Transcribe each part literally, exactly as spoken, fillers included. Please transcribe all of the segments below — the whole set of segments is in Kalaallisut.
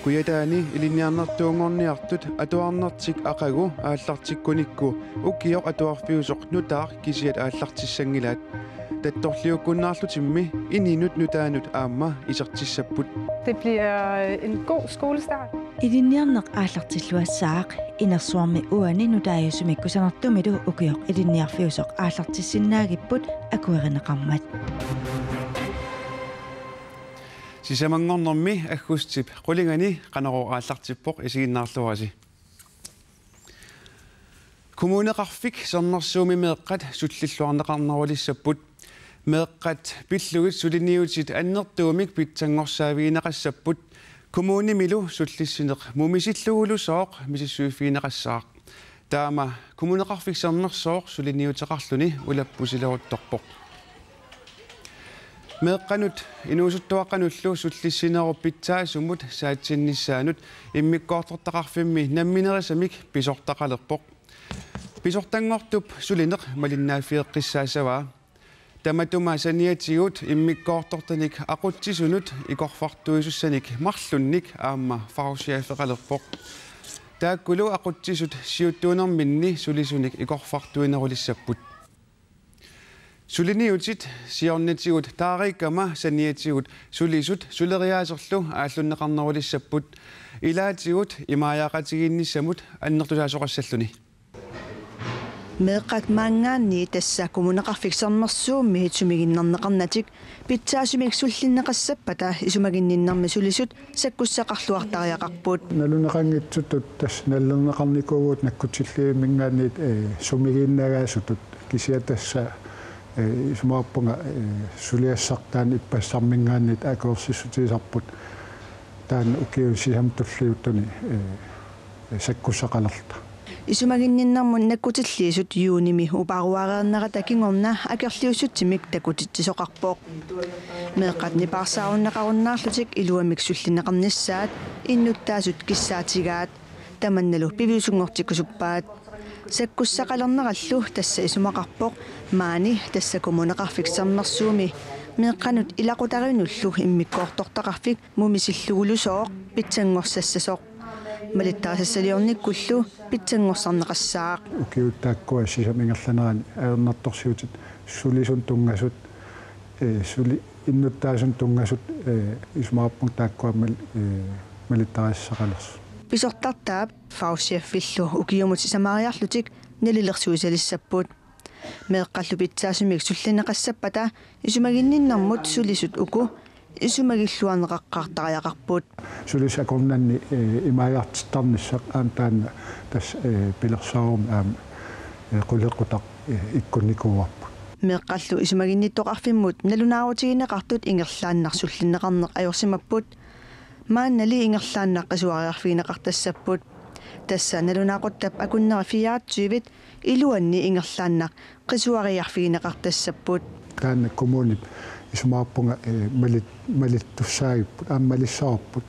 Kujataani ilinniarnertuunngorniartut atuarnertik aqagu aallartikkunikku ukioq atuarfiusoq nutaaq kisiat aallartissanngilaat. Tattorliukkunnaarlutimmi ininut nutaanut aamma isertissapput. Det bliver en god skolestart. Ilinniarneq aallartilluassaaq, inersuarmi uani nutaajusumik kusanartumilu ukioq ilinniarfiusoq aallartissinnaagipput akuerineqarmat. Sisamanngornermi aggustip qulingani Qanorooq aallartippoq, isiginnaarluarisi. Kommuneqarfik Sermersuumi meeqqat sullilluarneqarnerulissapput. Meeqqat pillugit suliniutit annertuumik pitsanngorsaavigineqassapput. Kommunimilu sullissineq mumisilugulusooq misissuiffigineqassaaq. Taama Kommuneqarfik Sermersooq suliniuteqarluni ulappusileruttorpoq. Meeqqanut inuusuttuaqqanullu sullissinerup pitsaasumut saatsinnissaanut immikkoortortaqarfimmi namminerisamik pisortaqalerpoq. Pisortanngortup sulineq malinnaaffieqqissaassavaa. Tamatuma saniatigut immikkoortortanik aqutsisunut ikorfartuisussanik marlunnik aamma fagchefeqalerpoq. Taakkulu aqutsisut siuttuunerminni sulisunik ikorfartuinerulissapput. Suliniutit siornatigut taariikkama saniatigut sulisut suleriaaserlu aallunneqarnerulissapput, ilaatigut imaajaaqatigiinnissamut annertusaasoqassalluni. Meeqqat maanngaanniit tassa Kommuneqarfik Sermersuumi sumiginnarneqarnatik pitsaasumik sullinneqassappata isumaginninnermi sulisut sakkussaqarluartariaqarput. Naluneqanngitsutut tassa nalilerneqarnikuuvugut nakkutillivimminngaanniit, eh, sumigiinnagaasutut, kisianni tassa, eh, isumaqarpunga, eh, suliassartaani ippassarminngaanniit akuersissutigisarput taanna ukiuni sisamani tulliuttuni, eh, sakkussaqalerluta. Isumaginninnermut nakkutilliisut juunimi uparuareernerata kingorna akerliussutsimik takutitsisoqarpoq. Meeqqat nipaarsaarunneqarunnaarlutik iluamik sullinneqarnissaat innuttaasut kissaatigaat. Tamannalu piviusunngortikkusuppaat. Sakkussaqalernerallu tassa isumaqarpoq maani tassa Kommuneqarfik Sermersuumi meeqqanut ilaqutariinnullu immikkoortortaqarfik mumisilugulusooq pitsanngorsassasoq. Malittarisassaliornikkullu pitsanngorsarneqassaaq. Ukiut taakkua sisamat ingerlaneranni ajornartorsiutit sulisunut tunngasut, eh, suli innuttaasunut tunngasut, eh, isumaqarpunga taakkua mal-, eh, malittarisassaqalersut. Pisortartaap fagchefillu ukiumut sisamariarlutik nalilersuisalissapput. Meeqqallu pitsaasumik sullinneqassappata isumaginninnermut sulisut uku isumagilluarneqaqqaartariaqarput. Sulisut akornanni, eh, imaajartittarnissaq aamma taanna tassa, eh, pilersaarummi aamma, eh, qulequtaq, eh, ikkunnikuuarput. Meeqqallu isumaginnittoqarfimmut nalunaarutigineqartut ingerlaannaq sullinneqarneq ajorsimapput. Maannali ingerlaannaq qisuariarfigineqartassapput. Tassa nalunaaquttap akunneri fireogtyvit iluanni ingerlaannaq qisuariarfigineqartassapput. Taanna kommunip isumaqarpunga, eh, malit-, malittussaagipput, aamma malissavarput.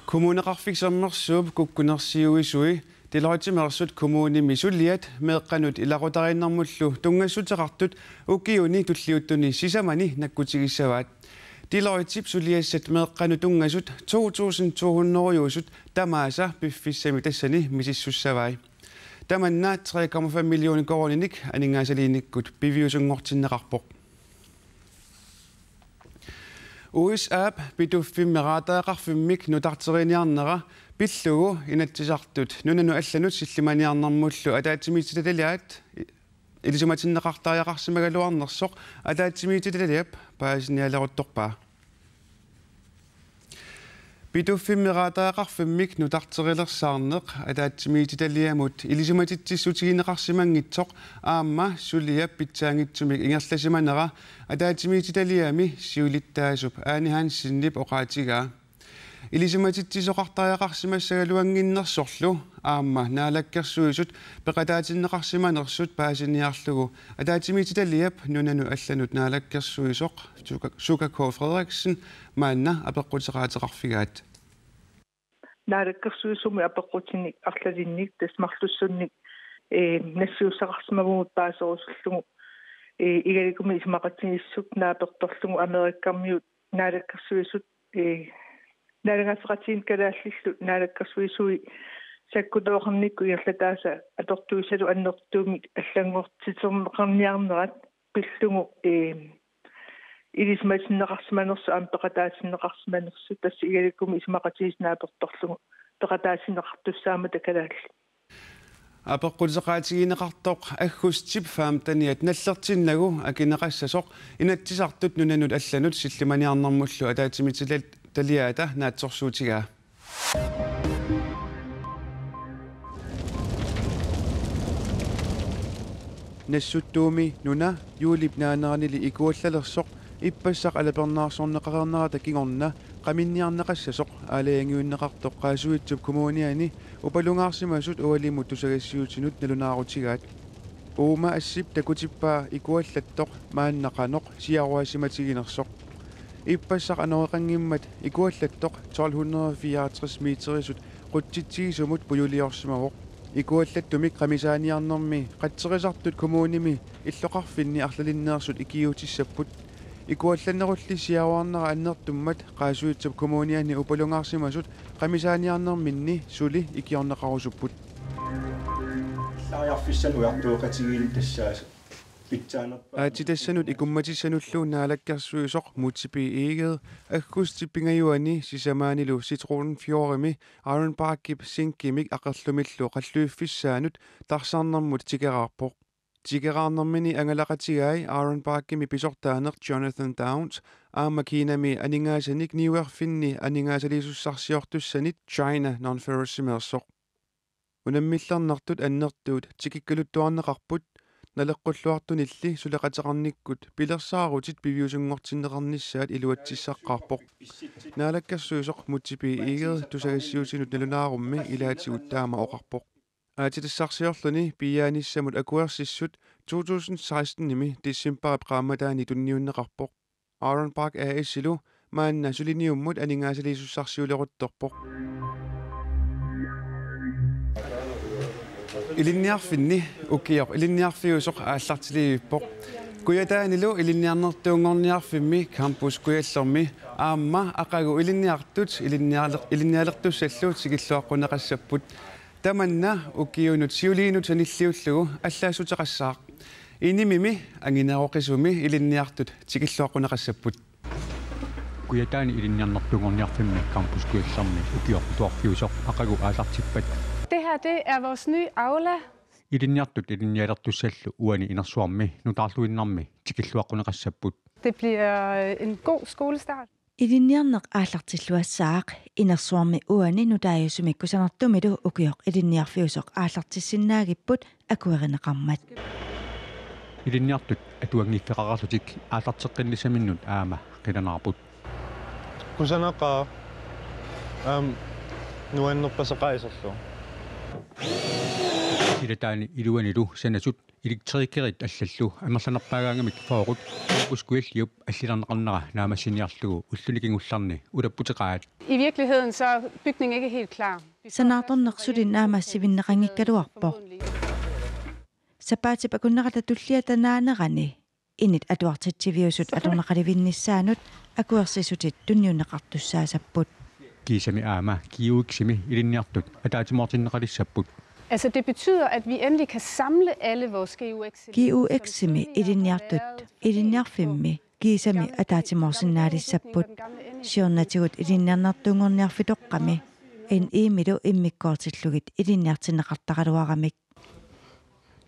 Kommuneqarfik Sermersuup kukkunersiuisui Deloittemeersut kommunimi suliat meeqqanut ilaqutariinnermullu tunngassuteqartut ukiuni tulliuttuni sisamani nakkutigissavaat. Deloittep suliassat meeqqanut tunngasut to tusind to hundrede-usut tamaasa piffissami tassani misissussavai. Tamanna tre komma fem millioner koruuninik aningaasaliinikkut piviusunngortinneqarpoq. U S A-p Pituffimmi raadaqarfimmik nutarteriniarnera pillugu Inatsisartut nunanut allanut sillimaniarnermullu ataatsimiititaliaat ilisimatinneqartariaqarsimagaluarnersoq ataatsimiititaliap paasinialeruttorpaa. Pituffimmi raadaqarfimmik nutarterilersaarneq ataatsimiititaliamut ilisimatitsissutigineqarsimanngitsoq aamma suliap pitsaanngitsumik ingerlasimanera ataatsimiititaliami siulittaasup Ane Hansenip oqaatigaa. Ilisimatitsisoqartariaqarsimassagaluannginnersorlu aamma Naalakkersuisut peqataatinneqarsimanersut paasiniarlugu ataatsimiititaliap nunanut allanut naalakkersuisoq Suka-, Suka K. Frederiksen maanna apeqquteqaateqarfigaat. Naalakkersuisumi apeqqutinik arlalinnik tassa marlussunnik, eh, nassiussaqarsimavugut paaserusullugu Ee, Igalikummi isumaqatigiissut naapertorlugu Amerikkarmiut naalakkersuisut, ee, naalagaaffeqatigiinni kalaallillu naalakkersuisui sakkutooqarnikkut ingerlataasa atortuisalu annertuumik allanngortiterneqarniarnerat pillugu, ee, ilisimatinneqarsimanersoq aamma peqataatinneqarsimanersoq, tassa Igalikummi isumaqatigiissut naapertorlugu peqataatinneqartussaammata kalaallit. Apeqquteqaatigineqartoq aggustip femteniat nallertinnagu akineqassasoq Inatsisartut nunanut allanut sillimaniarnermullu ataatsimiititaliaata naatsorsuutigaa. Nassuttuumi nuna juulip naaneranili ikuallalersoq ippassaq alapernaarsorneqareernerata kingorna qaminniarneqassasoq aalajangiunneqartoq Qaasuitsup Kommuniani upalungaarsimasut ualimut tusagassiuutinut nalunaarutigaat. Uuma assip takutippaa ikuallattoq maanna qanoq siaruaasimatiginersoq. Ippassaq anoreqanngimmat ikuallattoq tolv hundrede fireogtres meterisut qutsitsigisumut pujuliorsimavoq. Ikuallattumik qamisaaniarnermi qatserisartut kommunimi illoqarfinni arlalinneersut ikiuutissapput. Ikuallannerulli siaruarnera annertummat Qaasuitsup Kommuniani upalungaarsimasut qamisaaniarnerminni suli ikiorneqarusupput. Laajarfissan ujartueqatigiinni tassaasa pitsaanerpa- Aatsitassanut ikummatissanullu naalakkersuisoq Múte B. Egede aggustip pingajuani sisamaanilu Zitrolfjordimi Ironbarkip zinkimik aqerlumillu qalluiffissaanut tarsarnermut tikeraarpoq. Tikeraarnermini angalaqatigai Ironbarkimi pisortaaneq Jonathan Downs aamma Kinami aningaasanik niuerfinni aningaasaliisussarsiortussanit China Non-Ferrous-imeersoq. Unammillernartut annertuut tikikkaluttuarneqarput, naleqqulluartunilli suleqateqarnikkut pilersaarutit piviusunngortinneqarnissaat iluatsissaqqaarpoq. Naalakkersuisoq Múte B. Egede tusagassiuutinut nalunaarummi ilaatigut taama oqarpoq. Aatsitassarsiorluni piiaanissamut akuersissut to tusind seksten-imi decembarip qaammataani tunniunneqarpoq. Ironbark A/S-ilu maanna suliniummut aningaasaliisussarsiuleruttorpoq. Ilinniarfinni ukioq ilinniarfiusoq aallartilivippoq. Kujataanilu ilinniarnertuunngorniarfimmi Campus Kujallermi aamma aqagu ilinniartut ilinniarler-, ilinnialertussallu tikilluaqquneqassapput. Tamanna ukiunut siuliinut sanilliullugu allaassuteqassaaq. Inimimi angineroqisumi ilinniartut tikilluaqquneqassapput. Kujataani ilinniarnertuunngorniarfimmi Campus Kujallermi ukioq atuarfiusoq aqagu aallartippat. Det her, det er vores nye aula. Ilinniartut ilinnialertussallu uani inersuarmi nutaarluinnarmi tikilluaqquneqassapput. Det bliver en god skolestart. Ilinniarneq aallartilluassaaq, inersuarmi uani nutaajusumi kusanartumilu ukioq ilinniarfiusoq aallartissinnaagipput akuerineqarmat. Ilinniartut atuanngiffeqarlutik aallarteqqinnissaminnut aamma qilanaarput. Kusanaqaaq aamma nuannerpaseqaaq iserlugu. Silataani iluanilu sanasut elektrikerit allallu amerlanerpaagaangamik fyrret Campus Kujalliup allilerneqarnera naammassiniarlugu ulluni kingullerni ulapputeqaat. I virkeligheden så er bygningen ikke helt klar. Sanaartorneq suli naammassivinneqanngikkaluarpoq. Sapaatip akunnerata tulliata naanerani init atuartitsiviusut atorneqalivinnissaannut akuersissutit tunniunneqartussaasapput. Kiisami aamma G U X-imi ilinniartut ataatsimoortinneqalissapput. Altså, det betyder, at vi endelig kan samle alle vores G U X-, G U X-imi ilinniartut ilinniarfimmi kiisami ataatsimoorsinnaalissapput. Siornatigut ilinniarnertuunngorniarfitoqqami N I-milu immikkoortillugit ilinniartinneqartaraluaramik.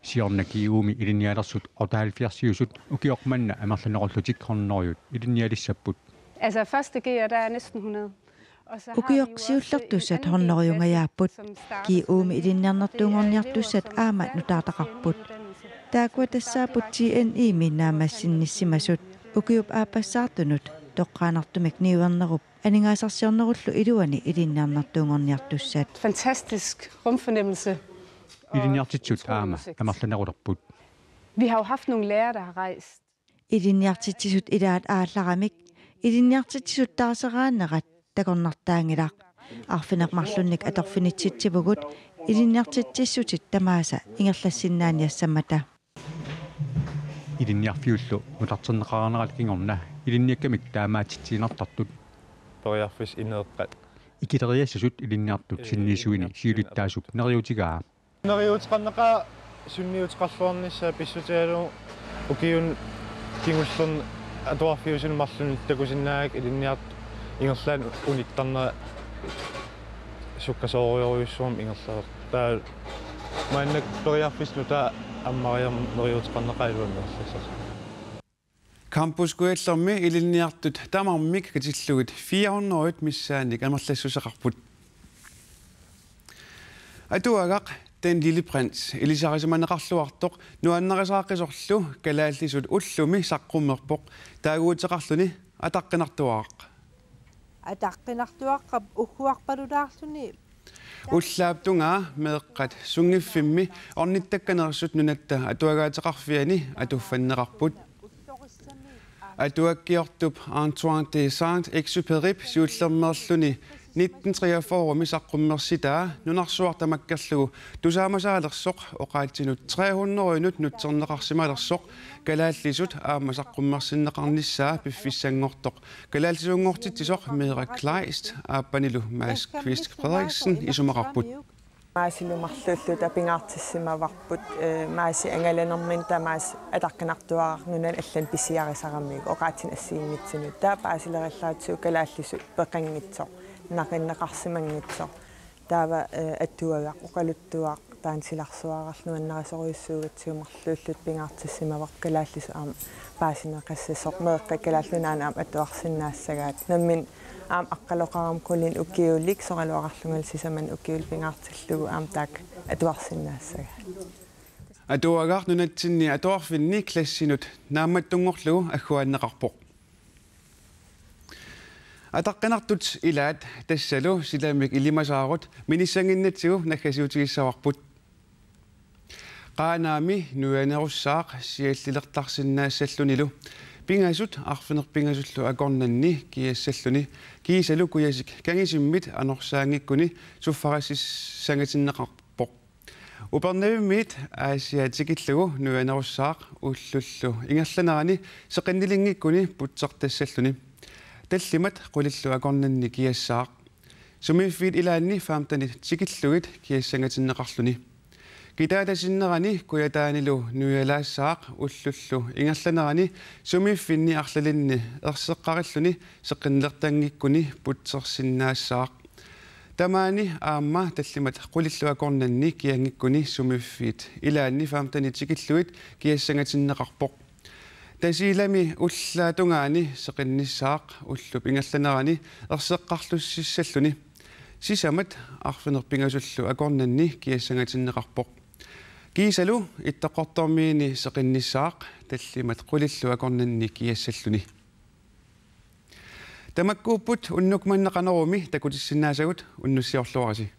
Siorna G U-mi ilinnialersut otteoghalvfjerds-iusut ukioq manna amerlanerullutik hundredet ilinnialissapput. Altså, første G, der er næsten hundrede. Og så har vi jo også en anden G S S, som starter som, øh, G U-mi ilinniarnertuunngorniartussat aamma nutaartaqarput. Taakkua tassaapput T N I-mi naammassinnissimasut. Ukiup aappassaartunut toqqaannartumik niuernerup aningaasarsiornerullu iluani ilinniarnertuunngorniartussat. Fantastisk rumfornemmelse. Ilinniartitsisut aamma amerlanerulerput. Vi har jo haft nogle lærere, der har rejst. Ilinniartitsisut ilaat aallaramik, ilinniartitsisut taaseraannerat takornartaanngilaq. Arfineq-marlunnik atorfinitsitsivugut ilinniartitsissutit tamaasa ingerlassinnaaniassammata. Ilinniarfiullu nutarterneqarnerata kingorna ilinniakkamik taamaatitsiinnartartut. Periarfissat ineeqqat. Ikileriassasut ilinniartut sinniisuini siulittaasup neriuutigaa. Neriuuteqarneqaaq sunniuteqarluarnissaa pissutigalugu ukiuni kingullerni atuarfiusuni marlunni takusinnaavat ilinniartut ingerlaannaq unittarnerat sukkasoorujorujussuarmik ingerlareersoq. Taava maannakkut periarfissat nutaat ammariarmat neriuuteqarneqaaq iluanni amerlassasoq. Campus Kujallermi ilinniartut tamarmik katillugit fire hundrede missaannik amerlassuseqarput. Atuagaq Den Lille Prins ilisarisimaneqarluartoq nuannarisaaqqisorlu kalaallisut ullumi saqqummerpoq taaguuteqarluni ataqqinartuaraq. Ataqqinartuaqqap ugguarpalulaarluni. Ullaap tungaa meeqqat sunngiffimmi ornittakkaneersut Nunatta Atuagaateqarfiani atuffanneqarput. Atuakkiortup Antoine de Saint-Exupéryp siullermeerluni nitten treogfyrre-mi saqqummersitaa nunarsuaq tamakkerlugu tusaamasaalersoq oqaatsinut tre hundrede-nut nutserneqarsimalersoq kalaallisut aamma saqqummersinneqarnissaa piffissanngortoq kalaallisuunngortitsisoq Meera Kleist aappanilu Mads Kvist Frederiksen isumaqarput. Maasilu marluulluta pingaartissimavarput, eh, Maasi angalanermini tamaasa ataqqinartuaraq nunani allani pisiarisaramiuk oqaatsinut assigiinngitsunut. Taava paasilerallaratsigu kalaallisut peqanngitsoq, naqinneqarsimanngitsoq. Taava, eh, atuagaq oqaluttuaq taanna silarsuararlu nuannarisorujussuugatsigu marluulluta pingaartissimavarput kalaallisut aamma paasineqassasoq meeqqat Kalaallit Nunaanni aamma atuarsinnaassagaat. Nammineq aamma aqqaloqarami qulinik ukiulik soraluaqarlungalu sisamani ukiulik pingaartillugu aamma taakku atuarsinnaassagaat. Atuagaq nunatsinni atuarfinni klassinut naammattunngorlugu agguaanneqarpoq. Ataqqinartut ilaat tassalu silamik ilimasaarut minissannginnatsigu naggasiutigissavarput. Qaanaami nuianerussaaq siallilertarsinnaassallunilu pingasut arfineq-pingasullu akornanni kiassalluni kiisalu kujasik kangisimmit anorsaanngikkuni suffarississangatinneqarpoq. Upernavimmiit Aasiaat tikillugu nuianerussaaq ullullu ingerlanerani seqinnilinngikkuni putsertassalluni. Tallimat qulillu akornanni kiassaaq. Sumiiffiit ilaanni femtenit tikillugit kiassangatinneqarluni. Kitaata sinnerani kujataanilu nuialaassaaq ullullu ingerlanerani sumiiffinni arlalinni erseqqarilluni seqinnilertanngikkuni putsersinnaassaaq. Tamaani aamma tallimat qulillu akornanni kianngikkuni sumiiffiit ilaanni femtenit tikillugit kiassangatinneqarpoq. Tasiilami ullaap tungaani seqinnissaaq ullup ingerlanerani erseqqarlussissalluni. Sisamat arfineq-pingasullu akornanni kiassangatinneqarpoq. Kiisalu Ittoqqortoormiini seqinnissaaq tallimat qulillu akornanni kiassalluni. Tamakkuupput unnuk manna Qanorumi takutissinnaasagut, unnussiorluarisi.